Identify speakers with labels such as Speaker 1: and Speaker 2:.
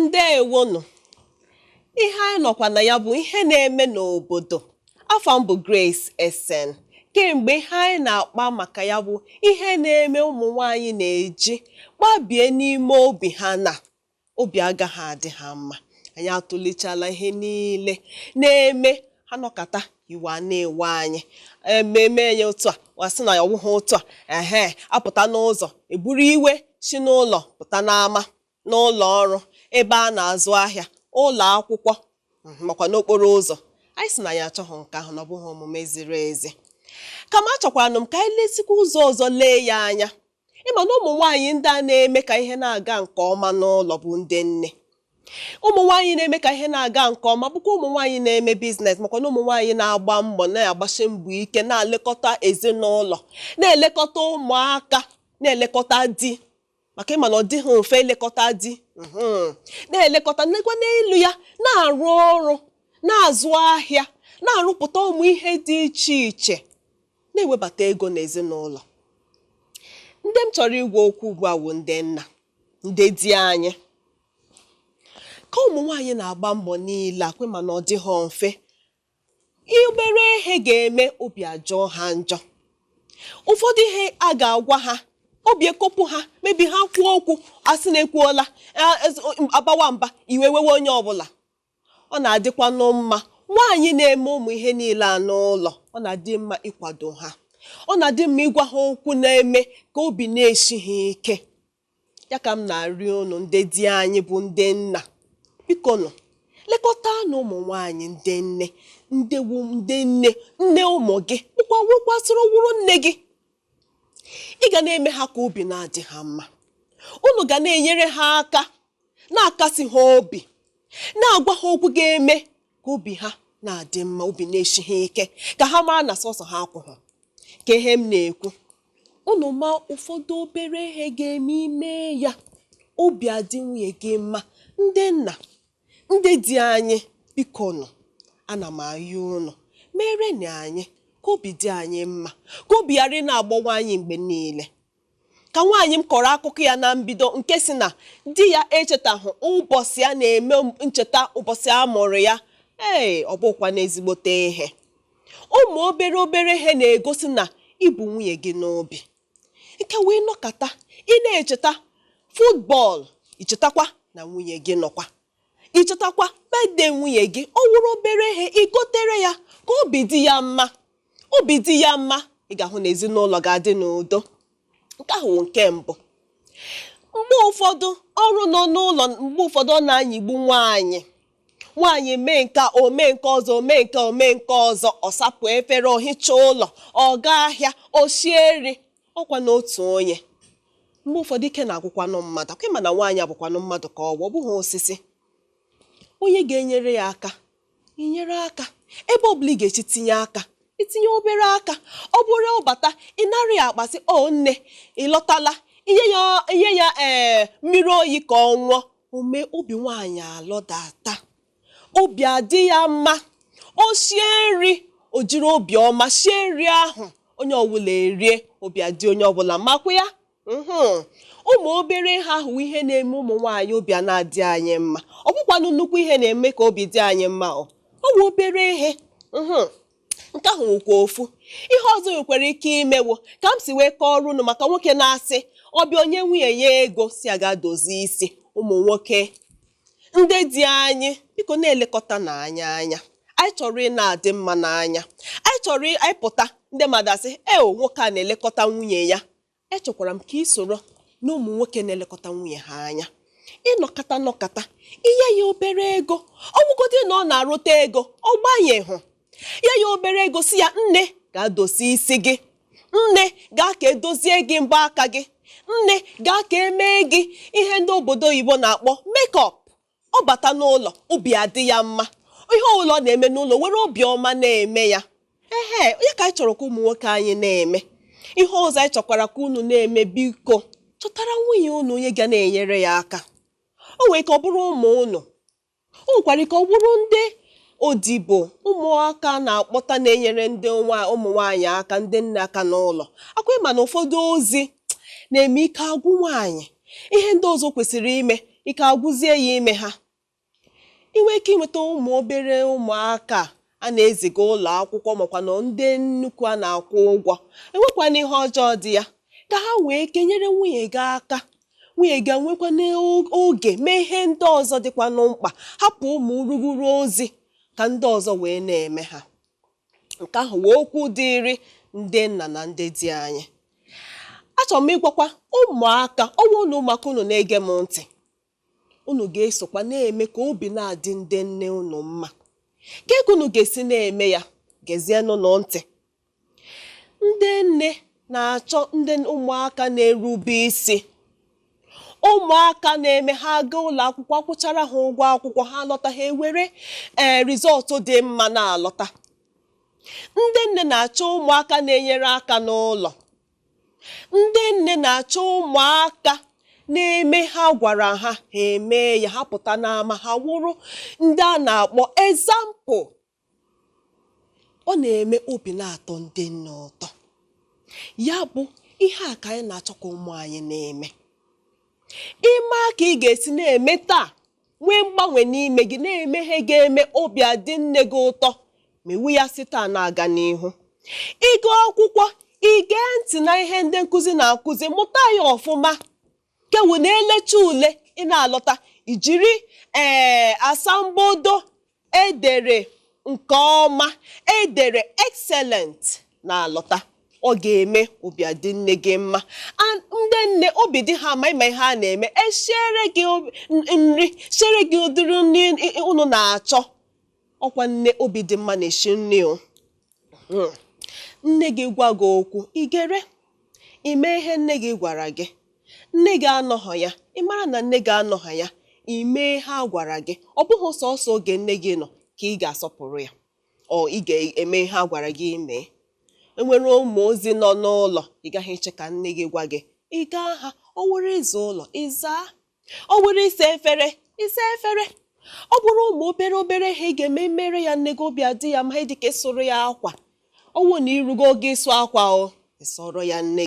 Speaker 1: Ndewonụ. Ihe anyị nọkwa na ya bụ ihe na-eme n'obodo. Afa m bụ Grace Esen. Kemgbe ihe anyị na-akpa maka ya bụ ihe na-eme ụmụ nwaanyị na-eji kpabie n'ime obi ha na obi agaghị adị ha mma. Anyị atụlechala ihe niile na-eme ha nọkata iwe a na-ewe anyị ememe ya otu a wasị na ya ọwụghị otu a ehe apụta n'ụzọ eburu iwe si n'ụlọ pụta n'ama n'ụlọ ọrụ ebe a na-azụ ahịa ụlọ akwụkwọ makwa n'okporo ụzọ. Anyị sị na ya achọghị nke ahụ na ọ bụghị omume ziri ezi, kama achọkwaranụ m ka anyị lesikwa ụzọ ọzọ lee ya anya. Ịma na ụmụ nwaanyị ndị a na-eme ka ihe na-aga nke ọma n'ụlọ bụ ndị nne. Ụmụ nwaanyị na-eme ka ihe na-aga nke ọma bụkwa ụmụ nwaanyị na-eme business, makwa na ụmụ nwaanyị na-agba mbọ na-agbasi mbọ ike na-elekọta ezinụlọ, na-elekọta ụmụaka, na-elekọta di, maka ịma na ọ dịghị mfe ilekọta di, na-elekọta nekwa n'elu ya, na-arụ ọrụ, na-azụ ahịa, na-arụpụta ụmụ ihe dị iche iche, na-ewebata ego n'ezinụlọ. Ndị m chọrọ ịgwa okwu ugbu a wụ ndị nna, ndị di anyị. Ka ụmụ nwaanyị na-agba mbọ niile akwe ma na ọ dịghị mfe, obere ihe ga-eme obi ajọọ ha njọ. Ụfọdụ ihe a ga-agwa ha obi ekopụ ha, mebi ha kwuo okwu asị na ekwuola abawa mba, iwe wewe onye ọbụla. Ọ na-adịkwanụ mma nwaanyị na-eme ụmụ ihe niile a n'ụlọ, ọ na-adị mma ịkwado ha, ọ na-adị mma ịgwa ha okwu na-eme ka obi na-esi ha ike. Ya ka m na-arịọ unu ndị di anyị bụ ndị nna, biko nụ lekọtanụ ụmụ nwaanyị ndị nne, ndị wu ndị nne, nne ụmụ gị bụkwa wụkwasịrị wụrụ nne gị. Ị ga na-eme ha ka obi na-adị ha mma. Unu ga na-enyere ha aka, na-akasi ha obi, na-agwa ha okwu ga-eme ka obi ha na-adị mma, obi na-esi ha ike, ka ha mara na sọsọ ha akwụghị. Ka ihe m na-ekwu unu ma ụfọdụ obere ihe ga-eme ime ya obi adị nwunye gị mma. Ndị nna, ndị di anyị, biko nụ, ana m ayọ unu merenụ anyị ka obi dị anyị mma, ka obi ghara ị na-agbawa anyị mgbe niile. Ka nwaanyị m kọrọ akụkọ ya na mbido nke si na di ya echetahụ ụbọchị a na-eme ncheta ụbọchị a mụrụ ya, ee ọ bụkwa n'ezigbote ihe. Ụmụ obere obere ihe na-egosi na ịbụ nwunye gị n'obi. Nke wee nọkata ị na-echeta football, ichetakwa na nwunye gị nọkwa, ichetakwa birthday nwunye gị, ọ wụrụ obere ihe igotere ya ka obi dị ya mma, obi dị ya mma. Ị ga-ahụ na ezinụlọ ga-adị n'udo. Nke ahụ wụ nke mbụ. Mgbe ụfọdụ ọrụ nọ n'ụlọ, mgbe ụfọdụ ọ na-anyịgbu nwaanyị. Nwaanyị mee nke a, o mee nke ọzọ, o mee nke o mee nke ọzọ, ọ sapụ efere, o hichaa ụlọ, ọ gaa ahịa, o shie nri, ọkwa n'otu onye. Mgbe ụfọdụ ike na-agwụkwanụ mmadụ, akwa ịma na nwaanyị abụkwanụ mmadụ ka ọ bụ, ọ bụghị osisi. Onye ga-enyere ya aka, inyere aka ebe ọbụla ị ga-echi tinye aka, itinye obere aka. Ọ bụrụ ọbata ị nara ya akpa sị o nne ị lọtala, inye ya ee mmiri oyi ka ọ ṅụọ, o mee obi nwaanyị alọdata, obi adị ya mma. O shie nri, o jiri obi ọma shie nri ahụ, onye ọbụla erie, obi adị onye ọbụla makwa ya. Ụmụ obere ihe ahụ ihe na-eme ụmụ nwaanyị obi a na-adị anyị mma. Ọ bụkwanụ nnukwu ihe na-eme ka obi dị anyị mma, ọ bụ obere ihe. Nke ahụ nwekwa ofu ihe ọzọ nwekwara ike imewo ka m si wee kọọrọ unu maka nwoke na-asị ọbịa onye nwunye ya ego si aga dozie isi. Ụmụ nwoke ndị di anyị, biko na-elekọta n'anya anya. Anyị chọrọ ị na-adị mma n'anya, anyị chọrọ anyị pụta ndị mmadụ asị eo nwoke a na-elekọta nwunye ya. Echọkwara m ka ị soro na ụmụ nwoke na-elekọta nwunye ha anya. Ịnọkata nọkata inye ya obere ego, ọ bụgodị na ọ na-arụta ego, ọ gbanyeghụ ya ya obere ego si ya nne gaa dozie isi gị, nne gaa ka edozie gị mbọ aka gị, nne gaa ka emee gị ihe ndị obodo oyibo na-akpọ makeup. Ọ bata n'ụlọ obi adị ya mma, ihe ọbụla ọ na-eme n'ụlọ were obi ọma na-eme ya. Ehe, ya ka anyị chọrọ ka ụmụ nwoke anyị na-eme. Ihe ọzọ anyị chọkwara ka unu na-eme, biko chọtara nwunye unu onye ga na-enyere ya aka. O nwere ike ọ bụrụ ụmụ unu, o nwekwara ike ọ bụrụ ndị odibo ụmụaka na-akpọta na-enyere ndị ụmụ nwaanyị aka, ndị nne aka n'ụlọ. Akwa ịma na ụfọdụ ozi na-eme ike agwụ nwaanyị, ihe ndị ọzọ kwesịrị ime Ike agwụzie ya ime ha. Inwe ike inweta ụmụ obere ụmụaka a na-eziga ụlọ akwụkwọ, makwa na ndị nnukwu a na-akwụ ụgwọ, enwekwana ihe ọjọọ dị ya, ka ha wee kenyere nwunye gị aka, nwunye gị enwekwa n'oge mee ihe ndị ọzọ dịkwanụ mkpa, hapụ ụmụ urughuru ozi ka ndị ọzọ wee na-eme ha. Nke ahụ wee okwu dịịrị ndị nna na ndị di anyị. Achọrọ m ịgwakwa ụmụaka, ọnwa unu, ụmụaka, unu na-ege m ntị, unu ga-esokwa na-eme ka obi na-adị ndị nne unu mma. Ka ego unu ga-esi na-eme ya, gezienụ ntị. Ndị nne na-achọ ndị ụmụaka na-erube isi, ụmụaka na-eme ha gaa ụlọ akwụkwọ, akwụchara ha ụgwọ akwụkwọ, ha lọta, ha ewere result dị mma na-alọta. Ndị nne na-achọ ụmụaka na-enyere aka n'ụlọ. Ndị nne na-achọ ụmụaka na-eme ha gwara ha, ha eme ya, ha pụta n'ama, ha wụrụ ndị a na-akpọ example. Ọ na-eme obi na-atọ ndị nne ụtọ. Ya bụ ihe a ka anyị na-achọ ka ụmụ anyị na-eme. Ime ka ị ga-esi na-eme taa, nwee mgbanwe n'ime gị, na-eme ihe ga-eme obi adị nne gị ụtọ, ma iwu ya si taa na-aga n'ihu. Ịgụ akwụkwọ, ige ntị na ihe ndị nkụzi na-akụzi, mụta ya ọfụma, kewu na elecha ule, ị na-alọta, ijiri asambodo edere nke ọma, edere excellent na-alọta. Ọ ga-eme obi adị nne gị mma. Ndị nne obi dị ha ma ịma ihe a na-eme, eshiere gị nri, shiere gị ụdịrị nri unu na-achọ. Ọkwa nne obi dị mma na-eshi nri o. Nne gị gwa gị okwu, igere, ime ihe nne gị gwara gị. Nne gị anọghọ ya, ị mara na nne gị anọghọ ya, ime ihe a gwara gị. Ọ bụghị sọsọ oge nne gị nọ ka ị ga-asọpụrụ ya, ọ ị ga-eme ihe a gwara gị mee. Enwere ụmụ ozi nọ n'ụlọ, ị gaghị eche ka nne gị gwa gị, ị gaa ha. Ọ were ịza ụlọ, ịzaa. Ọ were ịsa efere, ịsa efere. Ọ bụrụ ụmụ obere obere ihe ị ga-eme, mere ya nne gị, obi adị ya ma. Dị ka ịsụrụ ya akwa, ọwụ na irugo oge ịsụ akwa, o ịsọrọ ya nne.